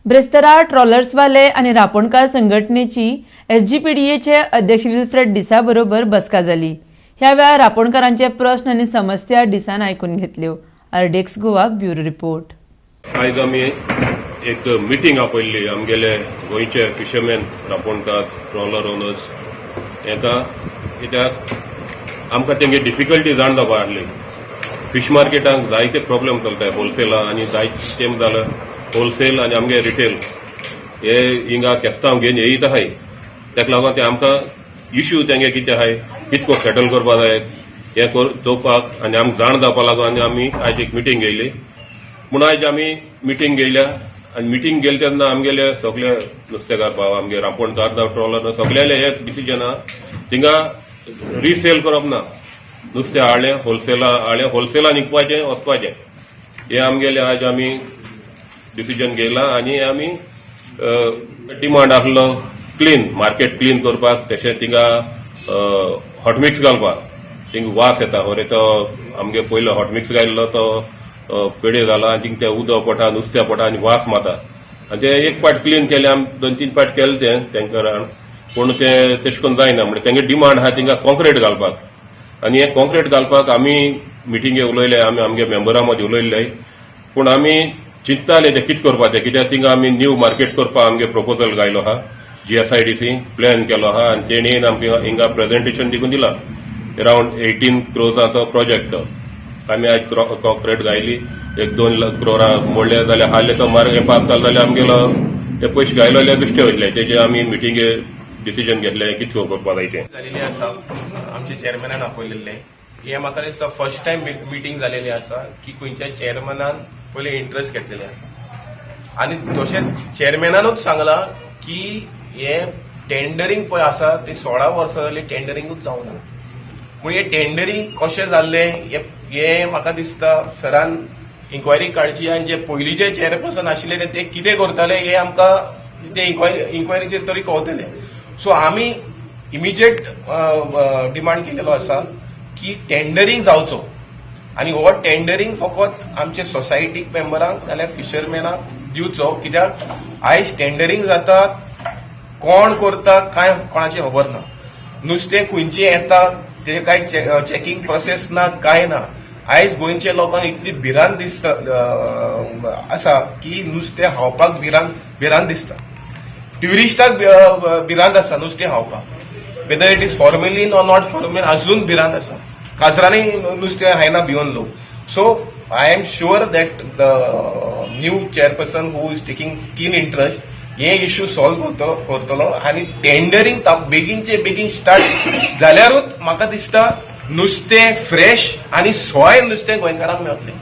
ब्रेस्तारा ट्रॉलर्सवाले आनी रापोणकार संघटनेची एसजीपीडीएचे अध्यक्ष विल्फ्रेड डिसा बरोबर बसका जाली. ह्या वेळार रापोणकारांचे प्रस्न आनी समस्या डिसान आयकून घेतल्यो. RDX Goa, bureau report. आयज आमी एक मिटींग आपयल्ली आमगेले गोंयचे फिशरमॅन, रापोणकार, ट्रॉलर ओनर्स हेका, कित्याक आमकां तेंगे डिफिकल्टी जाण जावपा आहली. फिश मार्केटाक जायते प्रॉब्लेम चलताय होलसेला आनी जायते तेम जालें होलसेल आनी आमगे रिटेल हे हिंगा केस्तांव घेवन येयत आहाय. तेका लागून ते आमकां इश्यू तेंगे कितें आहाय, कितको सेटल करपा जाय, हें चोवपाक आनी आमकां जाण जावपा लागून आनी आमी आयज एक मिटींग घेयली. म्हूण आयज आमी मिटींग घेयल्या आनी मिटींग गेले तेन्ना आमगेले सगळे नुस्तेकार भाव, आमगे रांपोणकार जावं ट्रॉलर, सगळ्याले हे डिसिजन आहा, थिंगा रिसेल करप ना. नुस्तें हाडलें, होलसेला हाडलें, होलसेलान विकपाचें, वचपाचें. हे आमगेले आज आमी डिसिजन घेयलां आनी आमी डिमांड आहलो क्लीन मार्केट क्लीन करपाक, तशें थिंगा हॉटमिक्स घालपाक. थिंगा वास येता बरे. तो आमगे पयलो हॉटमिक्स घायल्लो तो पेडे जाला आनी थिंगा ते उदक पडटा, नुस्त्या पडटा आनी वास मारता. आनी ते एक पाट क्लीन केले आमी, दोन तीन पाट केले ते टँकरान, पूण ते तशें करून जायना. म्हणजे तेंगे डिमांड आहा थिंगा कॉन्क्रीट घालपाक आनी हे कॉन्क्रीट घालपाक आमी मिटिंगे उलयले, आमी आमगे मेंबरां मदीं उलयल्ले. पूण आमी चिंतताले ते कितें करपाचें, कित्याक थिंगा आमी न्यू मार्केट करपाक आमगे प्रपोजल घायलो आहा. जीएसआयडीसी प्लॅन केलो आहा आनी तेणी आमकां हिंगा प्रेझेंटेशन देखून दिलां. अरावंड 18 क्रोर्साचो प्रोजेक्ट तो. आमी आयज कॉन्क्रीट घायली, एक दोन क्रोरा मोडले जाल्यार हाले तो मार्ग हे पास जालो जाल्यार आमगेलो ते पयशे घायलो जाल्यार बेश्टे वयतले. तेजे आमी मिटिंगे डिसिजन घेतले कितें करपा जाय तें. जालेली आसा. आमच्या चेअरमॅनान आपयलेले. हे म्हाका दिसता फर्स्ट टायम मिटींग जालेली आसा की खंयच्या चेअरमॅनान पयले इंट्रस्ट घेतलेले आसा आनी तशेंच चेअरमॅनानूच सांगलां की हे टेंडरींग पळय आसा ते 16 वर्सां जाली टेंडरिंगूच जावना. पूण हे टेंडरींग कशें जाल्लें हे म्हाका दिसता सरान इन्क्वायरी काडची आनी जे पयलींचे चेअरपर्सन आशिल्ले ते कितें करताले हे आमकां ते इन्क्वायरीचेर तरी कळतलें. सो आमी इमिजिएट डिमांड केलेलो आसा की टेंडरींग जावचो आनी हो टेंडरींग फकत आमचे सोसायटीक मेंबरांक नाल्यार फिशरमॅनाक दिवचो, कित्याक आयज टेंडरींग जाता, कोण करता काय कोणाची खबर ना. नुस्तें खंयचें येता तेजें काय चॅकिंग प्रोसेस ना, काय ना. आयज गोंयच्या लोकांक इतली भिरांत दिसता आसा की नुस्तें खावपाक भिरांत दिसता. ट्युरिस्टाक भिरांत आसा नुस्तें खावपाक, whether it is formalin or not formalin. अजून भिरांत आसा. काजरांनी नुस्तें खायना भिवन लोक. So I am sure that the new chairperson who is taking keen interest हे इश्यू सॉल्व करतलो आनी टेंडरींग बेगीनचे बेगीन स्टार्ट जाल्यारूच म्हाका दिसता नुस्तें फ्रेश आनी सोय नुस्तें गोंयकारांक मेळटलें.